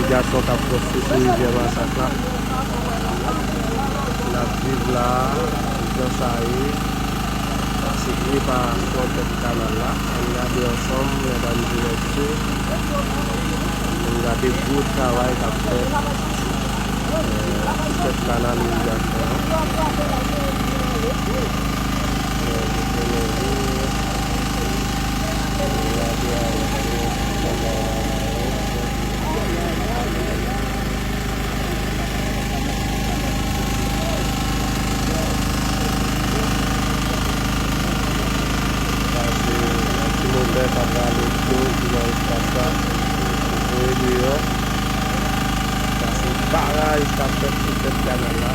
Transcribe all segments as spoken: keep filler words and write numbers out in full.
Gason k ap konstwi sou rivyè Masak la. N ap viv la a, jan sa ye. Pase pye pa fwon tèt kanal la. Ann gade ansanm, medam e mesye. Ann gade gwo travay k ap fèt, eh, sou tèt kanal irigasyon an. Eh, nou fè leve, nou lave avèk yo, nou lave avèk yo. Sa se yon ti motè k ap rale dlo ki nan espas la, pou voye deyò. Sa se baraj k ap fèt sou tèt kanal la.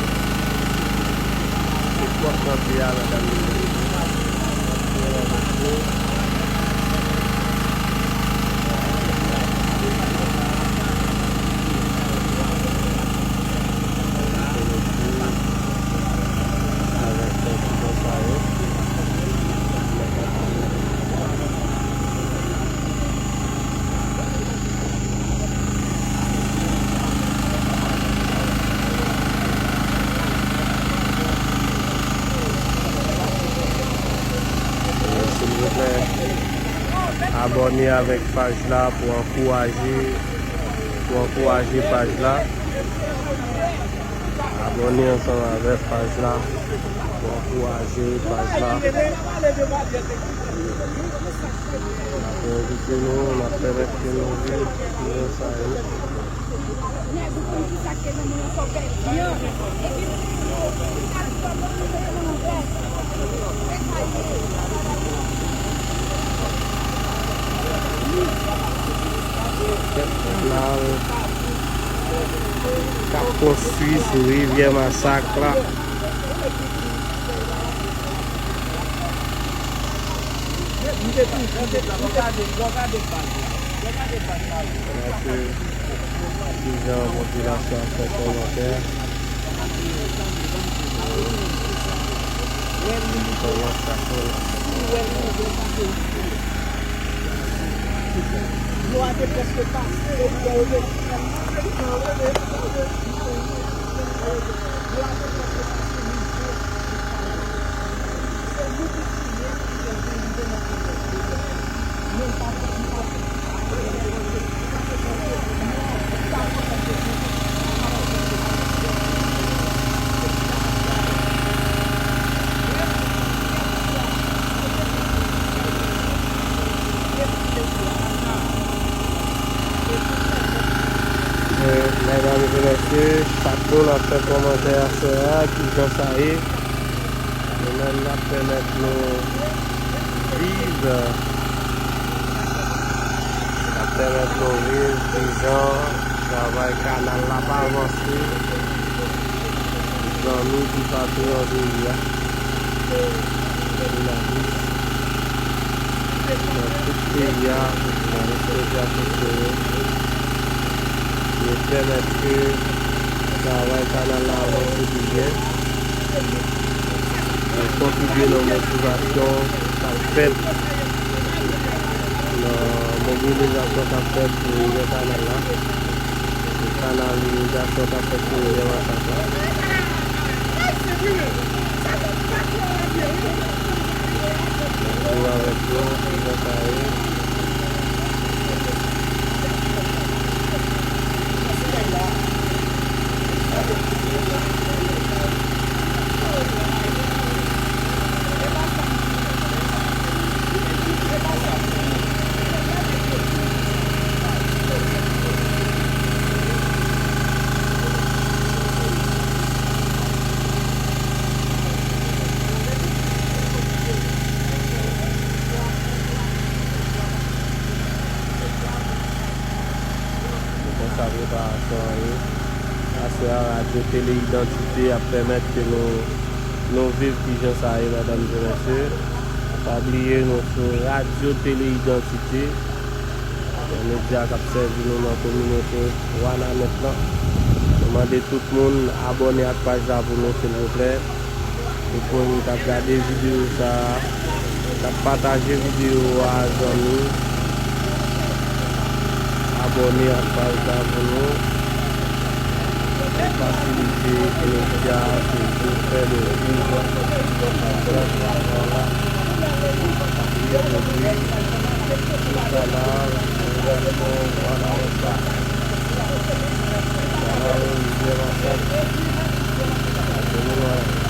Se pwòp nan pye a, medam e mesye. Silvouplè, abòne avèk paj la pou ankouraje, pou ankouraje paj la. Abòne ansanm avèk paj la pou ankouraje paj la. N ap envite nou, n ap pèmèt ke nou viv jan sa ye. Tèt kanal k ap konstwi sou rivyè Masak la. Gade kijan popilasyon ap fè kòmantè. Dlo a te prèske pase, Medam e mesye, chak moun ap fè kòmantè aswè a, kijan sa ye. Nou menm n ap pèmèt nou viv, n ap pèmèt nou viv kijan travay kanal la ap avanse. Zanmi ki pati nan peyi a, jounalis nan tout peyi a, nan lespesya tout kote, yo pèmèt ke travay kanal la avanse pi byen. Yo kontribye nan motivasyon k ap fèt, nan mobilizasyon k ap fèt pou ouvè kanal la. Kanal irigasyon k ap fèt sou rivyè Masak la. N ap swiv avèk nou kijan sa ye. Se konsa preparasyon an ye. Aswè a, Radyo Tele Idantite ap pèmèt ke nou, nou viv kijan sa ye, medam e mesye. Pa bliye, nou sou Radyo Tele Idantite, yon medya k ap sèvi nou nan kominote Wanament lan. Nou mande tout moun abòne ak paj la pou nou, silvouplè. Tout moun k ap gade videyo sa a, k ap pataje videyo a, zanmi, ap Abòne ak paj la pou nou fasilite ke medya a toujou fè lòt viv. Gran travay la, pa bliye nou di, nou kanal, nou relasyon, vwala, wè sa. Kanal Rivyè Mafòk. Abòne nou.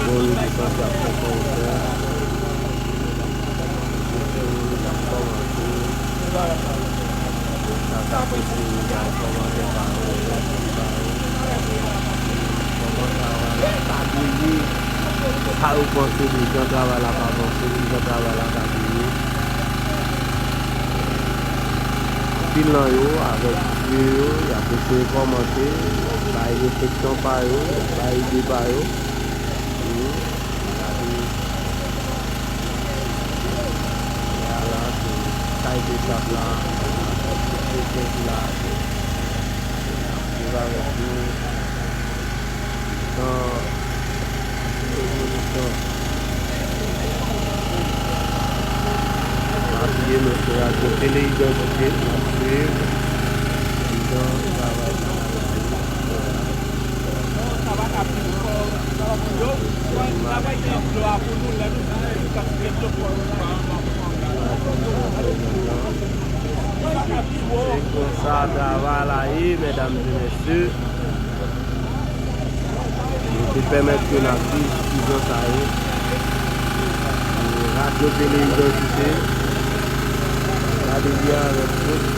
Moun ki panse ap fè kòmantè, moun k ap kòmante, moun k apresye, bay kòmantè pa yo, lè pa yo. Kòman travay la ta dwe ye? Sa yo panse de jan travay la pa panse, de jan travay la ta dwe ye. Anpil nan yo, avèk vye yo, y ap eseye kòmante, bay refleksyon pa yo, bay ide pa yo. Wi, gade, kounye a la, se kay Bechap la, avèk tout mesye ki la, se, se ap viv avèk nou. Nan evolisyon. Pa bliye, nou se Radyo Tele Idantite, n ap swiv jan travay kanal la ye. Se konsa travay la ye, medam e mesye. Nou te pèmèt ke n ap viv jan sa ye. Radyo Tele Idantite, gade li avèk tout